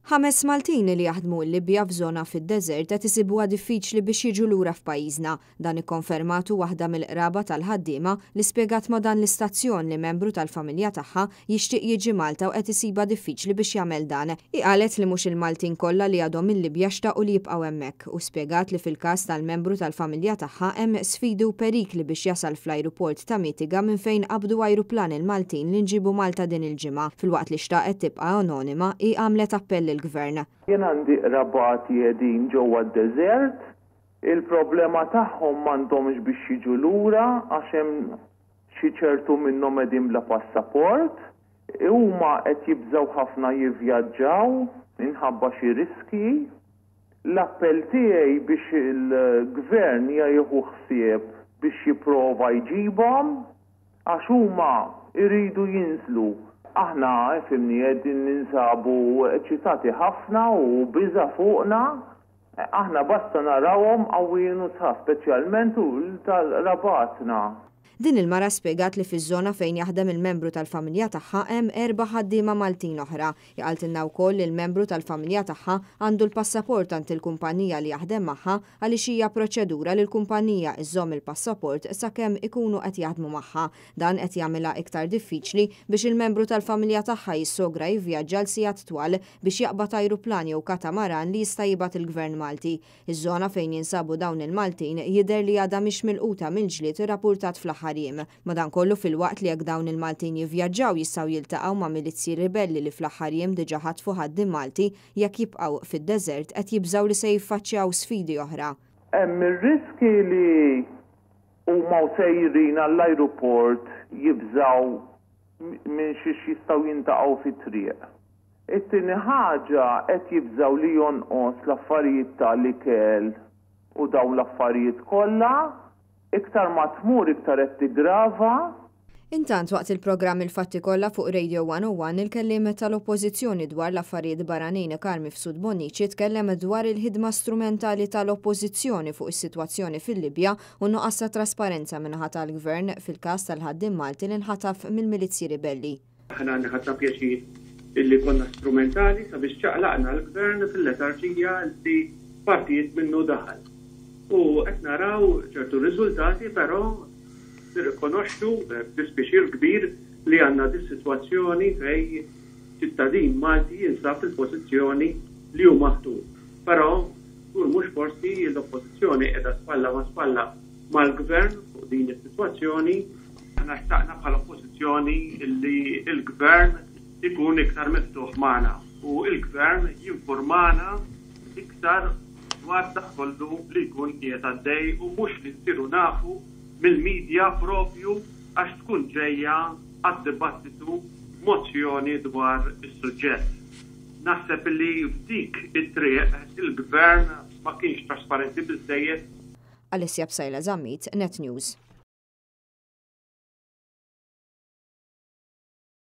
Ħames Maltin li jaħdmu l-Libja f'żona fid-deżert qed isibuha diffiċli biex jiġu lura f'pajjiżna. Dan ikkonfermatu waħda mill-qraba tal-ħaddiema li spjegat ma' dan l-istazzjon li membru tal-familja tagħha jixtieq jiġi Malta u qed isibha diffiċli biex jagħmel dan. Hi qalet li mhux il-Maltin kollha li għadhom il-Libja xtaqu li jibqgħu hemmhekk u spjegat li fil-każ tal-membru tal-familja tagħha hemm sfidi u perikli biex jasal fl-ajruport ta' Mitiga minn fejn qabdu ajruplan il-Maltin li nġiebu Malta din il-ġimgħa. Filwaqt li xtaqet tibqa' anonima, hi għamlet appell lill-Gvern. Jien għandi qrabati qegħdin ġewwa d-deżert. Il-problema tagħhom m'għandhomx biex jiġu lura għax hemm xi ċertu minnhom qegħdin bla passaport. Huma qed jibżgħu ħafna jivvjaġġaw minħabba xi riskji. L-appell tiegħi biex il-Gvern jieħu ħsieb biex jipprova jġibhom għax huma jridu jinżlu. Aħna, ifhimni, qegħdin ninsabu eċċitati ħafna u biża' fuqna. Aħna basta narawhom qawwijin u sħaħ, speċjalment tal-qrabatna. Din il-mara spjegat li fiż-żona fejn jaħdem il-membru tal-familja tagħha hemm erba' ħaddiema Maltin oħra. Hi qaltilna wkoll li l-membru tal-familja tagħha għandu l-passaport għand il-kumpanija li jaħdem magħha għaliex hija proċedura li l-kumpanija iżżomm il-passaport sakemm ikunu qed jaħdmu magħha. Dan qed jagħmilha iktar diffiċli biex il-membru tal-familja tagħha jissogra jivvjaġġa għal sigħat twal biex jaqbad ajruplan jew katamaran li jista' jibgħat il-Gvern Malti. Iż-żona fejn jinsabu dawn il-Maltin jidher li għadha mhix milquta mill-ġlied irrapurtat fl-aħħar jiem. Madankollu filwaqt li jekk dawn il-Maltin jivvjaġġaw jistgħu jiltaqgħu ma' milizzji ribelli li fl-aħħar jiem diġà ħatfu ħaddiem Malti, jekk jibqgħu fid-deżert qed jibżgħu li se jiffaċċjaw sfidi oħra. Hemm ir-riski li huma u sejrin għall-ajruport jibżgħu minn xiex jistgħu jintaqgħu fit-triq. It-tieni ħaġa qed jibżgħu li jonqos l-affarijiet ta' l-ikel u dawn l-affarijiet kollha. Iktar ma tmur iktar qed tiggrava. Intant waqt il-programm Il-Fatti Kollha fuq Radio 101 il-kelliem tal-Oppożizzjoni dwar l-affarijiet barranin Carm Mifsud Bonnici tkellem dwar il-ħidma strumentali tal-Oppożizzjoni fuq is-sitwazzjoni fil-Libja u n-nuqqas ta' trasparenza min-naħa tal-Gvern fil-każ tal-ħaddiem Malti li nħataf mill-milizzji ribelli. Aħna ħadna pjaċir illi konna strumentali sabiex ċaqlaqna l-Gvern fil-letarġija li partijiet minnu daħal. U qed naraw ċertu riżultati però nirrikonoxxu b'dispjaċir kbir li għandna dis-sitwazzjoni fejn ċittadin Malti jinsab fil-pożizzjoni li hu maħtur. Però żgur mhux forsi l-Oppożizzjoni qiegħda spalla ma' spalla mal-Gvern fuq din is-sitwazzjoni. Aħna xtaqna bħala Oppożizzjoni li l-Gvern ikun iktar miftuħ magħna u l-Gvern jinfurmana iktar dwar dak kollu li jkun qiegħed għaddej u mhux li nsiru nafu mill-media propju għax tkun ġejja għad-dibattitu mozzjoni dwar is-suġġett. Naħseb li f'dik it-triq il-Gvern ma kienx trasparenti biżżejjed. Alessia Psaila Zammit, Net News.